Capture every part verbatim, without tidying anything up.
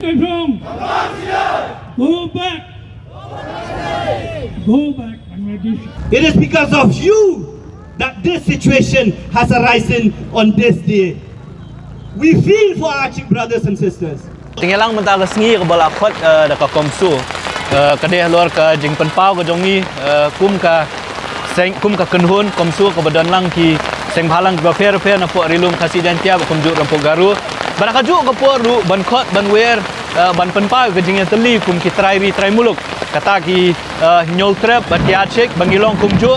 From go back, go back, Bangladesh. It is because of you that this situation has arisen on this day. We feel for our Achik brothers and sisters. Te ngi ïalang mynta ka sngi kaba la khot, eh, da ka CoMSO. Eh, ka dei halor ka jingpynpaw ka jong ngi, eh, kum ka seng, kum ka kynhun CoMSO kaba don lang ki seng bhalang kiba pher pher na pdeng ri lum Khasi Jaiñtia bad kumjuh na pdeng Garo. Bad ha kajuh ka por ruh ban khot ban wer, eh, ban pynpaw ka jingïatylli kum ki trai ri trai muluk. Kata ki, eh, Hynñiewtrep bad ki Achik ba ngi long kumjuh.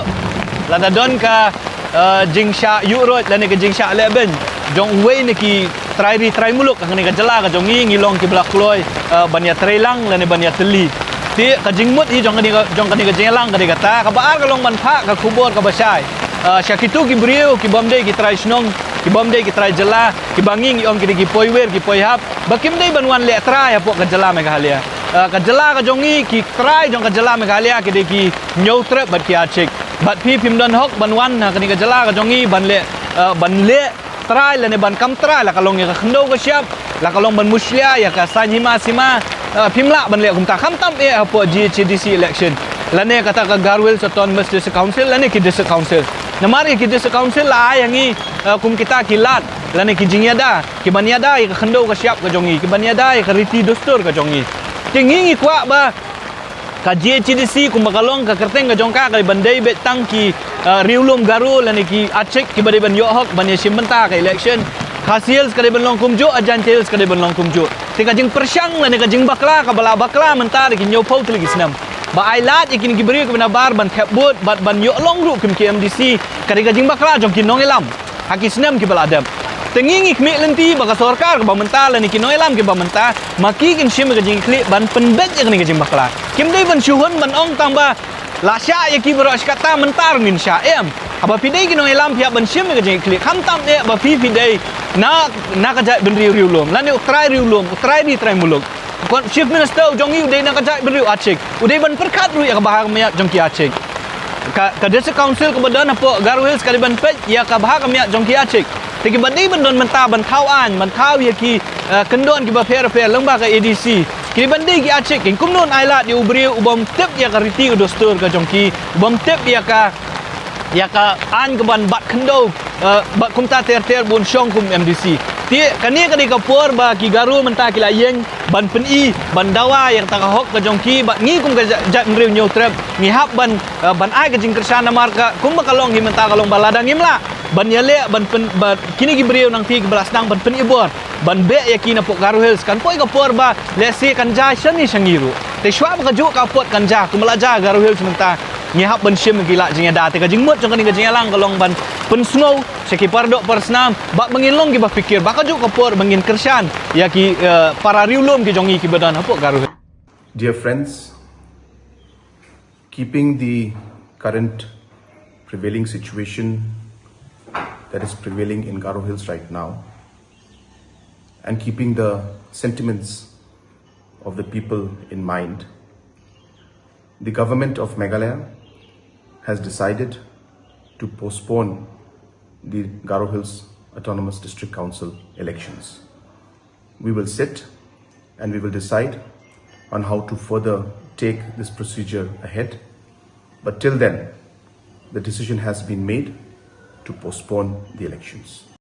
Lada don ka, eh, jingshah ïuhroit lane ka jingshah lehbeiñ jong uwei na ki trai ri trai muluk ha kane ka jylla ka jong ngi, ngi long kiba la kloi, eh, ban ïatreilang lane ban ïatylli. Te ka jingmut hi jong kane ka, jong kane ka jingïalang ka dei kata, kaba ar ka long ban phah ka khubor kaba shai, eh, sha kito ki briew kibym dei ki trai shnong, kibym dei ki trai jylla, kiba ngi ngi ong ki dei ki poiwer ki poihap, ba kim dei ban wan leh trai hapoh ka jylla Meghalaya. Eh, ka jylla ka jong ngi, ki trai jong ka jylla Meghalaya ki dei ki Hynñiewtrep bad ki Achik. Bad phi phim don hok ban wan ha kane ka jylla ka jong ngi ban leh, eh, ban leh trai lane ban kam trai, la ka long ïa ka khyndew ka shyiap, la ka long ban mushlia ïa ka saiñ hima sima, eh, phim lah ban leh kumta, khamtam eh hapoh GHADC election lane kata ka Garo Hills Autonomous District Council lane ki District Council. Namar ïa ki District Council la ai ha ngi, eh, kum kita ki lad lane ki jingïada kiban ïada ïa ka khyndew ka shyiap ka jong ngi, kiban ïada ïa ka riti dustur ka jong ngi. Te ngi ngi kwah ba ka GHADC kumba ka long, ka kyrteng ka jong ka ka dei ban dei beit tang ki, eh, riewlum Garo lane ki Achik kiba dei ban ïoh hok ban ïashim bynta ka election. Khasi Hills ka dei ban long kumjuh, Jaintia Hills ka dei ban long kumjuh. Te ka jingpyrshang lane ka jingbakla kaba la bakla mynta da ki hynñiewphew tylli ki snem, ba ai lad ïa kine ki briew kiba nabar ban thep vote bad ban ïoh long ruh kum ki MDC, ka dei ka jingbakla jong ki nongïalam ha ki snem kiba la dep. Te ngi ngi khmih lynti ba ka sorkar kaba mynta lane ki nongïalam kiba mynta, ma ki kin shim ïa ka jingïakhlieh ban pynbeit ïa kane ka jingbakla. Kim dei ban shu hun ban ong tang ba la shah ïa ki baroh shi katta, mynta ruh ngin shah, em. Haba phi dei ki nongïalam phi hap ban shim ïa ka jingïakhlieh, khamtam eh ba phi phi dei na, na ka jaitbynriew riewlum lane u trai riewlum, u trai ri trai muluk. Kon Chief Minister u jong ngi u dei na ka jaitbynriew Achik, u dei ban pyrkhat ruh ïa ka bha ka miat jong ki Achik. Ka, ka District Council kaba don hapoh Garo Hills ka dei ban peit ïa ka bha ka miat jong ki Achik. Te kiba dei ban don mynta ban thaw aiñ, ban thaw ïa ki, eh, kyndon kiba pher pher lyngba ka ADC, ki dei ban dei ki Achik. Kin kumno ai lad ïa u briew u bym tip ïa ka riti ka dustur ka jong ki, u bym tip ïa ka, ïa ka aiñ kaban bat khyndew, eh, bad kumta ter ter ban shong kum MDC. Te kane ka dei ka por ba ki Garo mynta ki la ïeng ban pyni, ban dawa ïa kata ka hok ka jong ki, bad ngi kum ka ja-, jaitbynriew Hynñiewtrep ngi hap ban, eh, ban ai ka jingkyrshan namar ka kumba ka long hi mynta ka long ba lada ngim lah ban ïaleh ban pyn, ba kine ki briew nangta kiba la sdang ban pyni bor ban beh ïa ki na pdeng Garo Hills, kan poi ka por ba lehse kan jia shane sha ngi ruh. Te shuwa ba kajuh ka apot kan jia kumba la jia Garo Hills mynta, ngi hap ban shim ïa ki lad jingïada. Te ka jingmut jong kane ka jingïalang ka long ban pynsngew sha ki paradoh parasnam, ba ngin long kiba pyrkhat ba kajuh ka por ba ngin kyrshan ïa ki, eh, para riewlum ki jong ngi kiba don hapoh Garo Hills. Dear friends, keeping the current prevailing situation that is prevailing in Garo Hills right now, and keeping the sentiments of the people in mind, the government of Meghalaya has decided to postpone the Garo Hills Autonomous District Council elections. We will sit and we will decide on how to further take this procedure ahead. But till then, the decision has been made to postpone the elections.